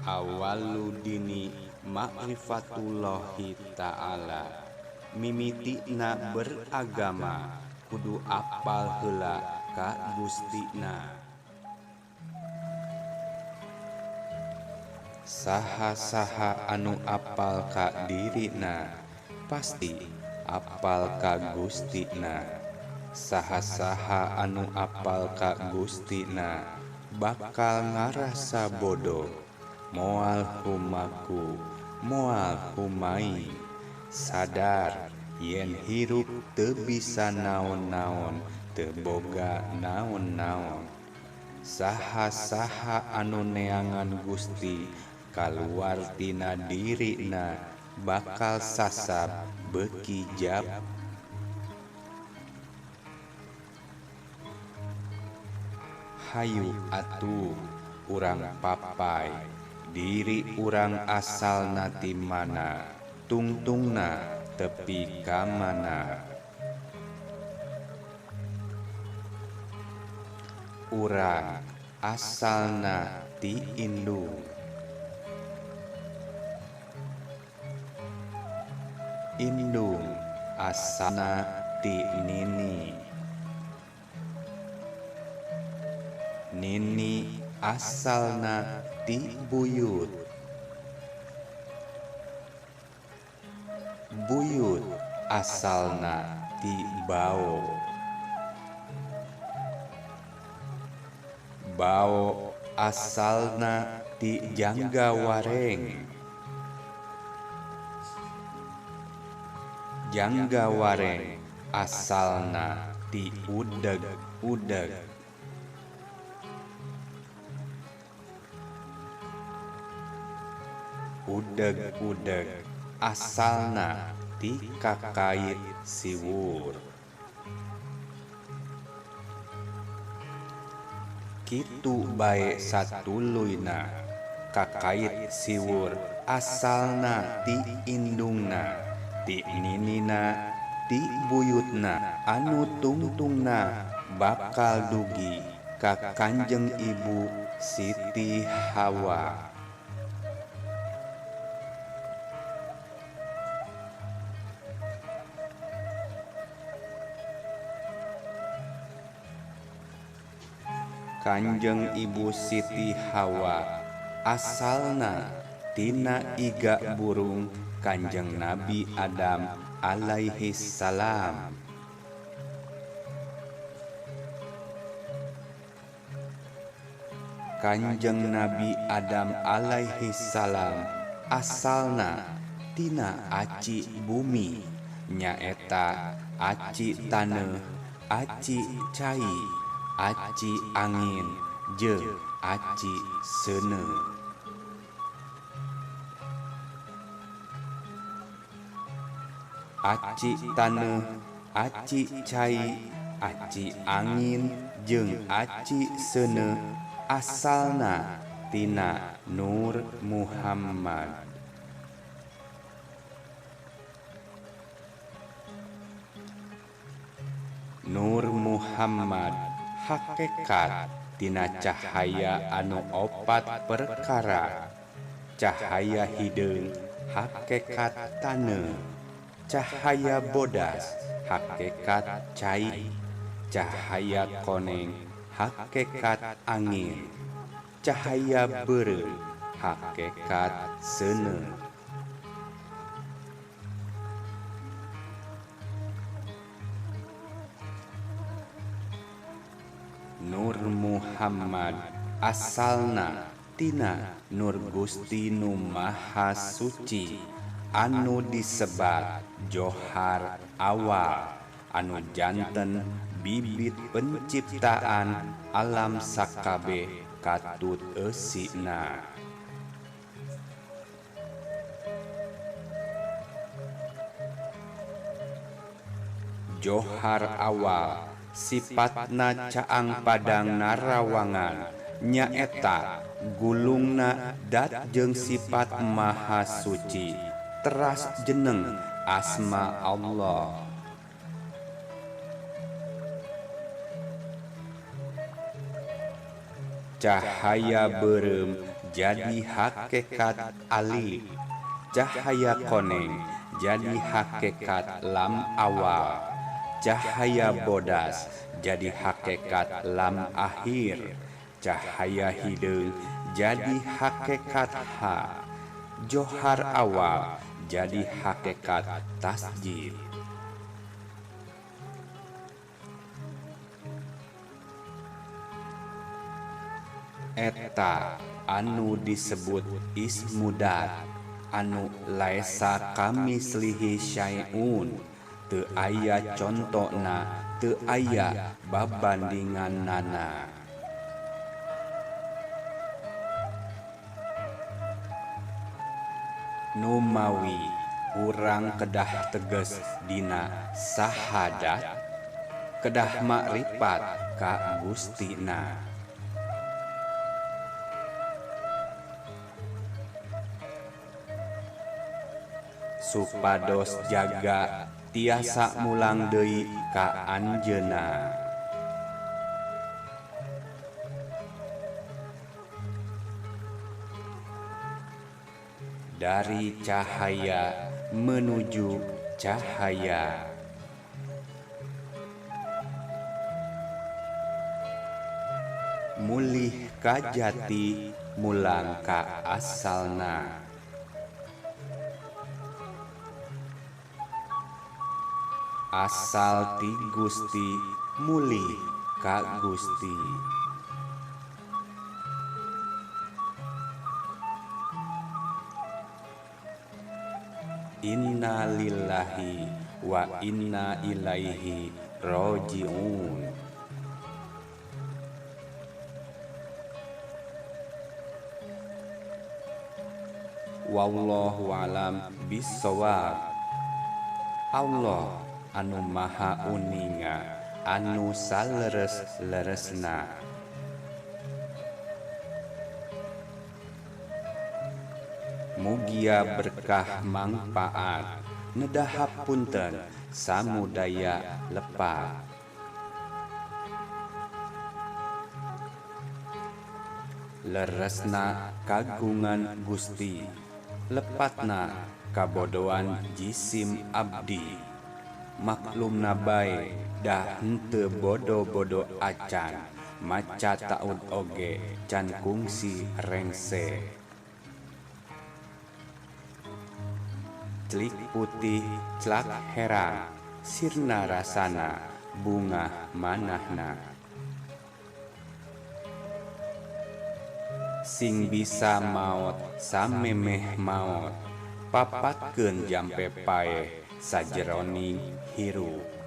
Awalu dini ma'rifatullahi ta'ala. Mimitina beragama kudu apal heula ka Gustina. Saha-saha anu apal ka dirina pasti apal ka Gustina. Saha-saha anu apal ka Gustina bakal ngarasa bodoh. Moal humaku, moal humai. Sadar yen hirup teu bisa naon-naon, teu boga naon-naon. Saha-saha anu neangan Gusti kaluar tina dirina bakal sasab beuki jab. Hayu atuh urang papai diri urang asalna ti mana, tungtungna tepi ka mana. Urang asalna ti indung. Indung asalna ti nini. Nini asalna ti buyut. Buyut asalna ti bao. Bao asalna ti jangga wareng. Jangga wareng asalna ti udeg-udeg. Udeg-udeg asalna ti kakait siwur. Kitu bae satuluyna kakait siwur asalna ti indungna, ti ninina, ti buyutna anu tungtungna bakal dugi ka Kanjeng Ibu Siti Hawa. Kanjeng Ibu Siti Hawa asalna tina iga burung Kanjeng Nabi Adam alaihi salam. Kanjeng Nabi Adam alaihi salam asalna tina aci bumi, nyaeta aci taneuh, aci cai, aci angin jeung aci seuneu. Aci taneuh, aci cai, aci angin jeung aci seuneu asalna tina Nur Muhammad. Nur Muhammad hakekat tina cahaya anu opat perkara. Cahaya hideung hakekat taneuh, cahaya bodas hakekat cai, cahaya koneng hakekat angin, cahaya beureum hakekat seuneu. Nur Muhammad asalna tina Nur Gusti nu Maha Suci anu disebat Johar Awal anu janten bibit penciptaan alam sakabeh katut eusina. Johar Awal sipatna caang padang narawangan, nyaeta gulungna dat jeung sifat maha suci teras jeneng asma Allah. Cahaya beureum jadi hakekat alif, cahaya koneng jadi hakekat lam awal, cahaya bodas jadi hakekat lam akhir, cahaya hideung jadi hakekat ha, johar awal jadi hakekat tasjid. Eta anu disebut ismudat anu laesa kamislihi syai'un, teu aya contona, teu aya babandingannana. Numawi urang kedah teges dina sahadat, kedah makripat ka Gustina. Supados jaga tiasa mulang deui ka anjeunna. Dari cahaya menuju cahaya. Mulih ka jati mulang ka asalna. Asal ti Gusti mulih ka Gusti. Inna lillahi wa inna ilaihi raji'un. Wallahu alam bissawab. Allah anu maha uninga, anu saleres-leresna. Mugia berkah mangpaat, nedahap punten samudaya lepat. Leresna kagungan Gusti, lepatna kabodoan jisim abdi. Maklumna bae dah henteu bodo-bodo acan, maca taun oge can kungsi rengse. Celik putih celak herang, sirna rasana bunga manahna. Sing bisa maot samemeh maot, papatkeun jampe paeh sajeroning hirup.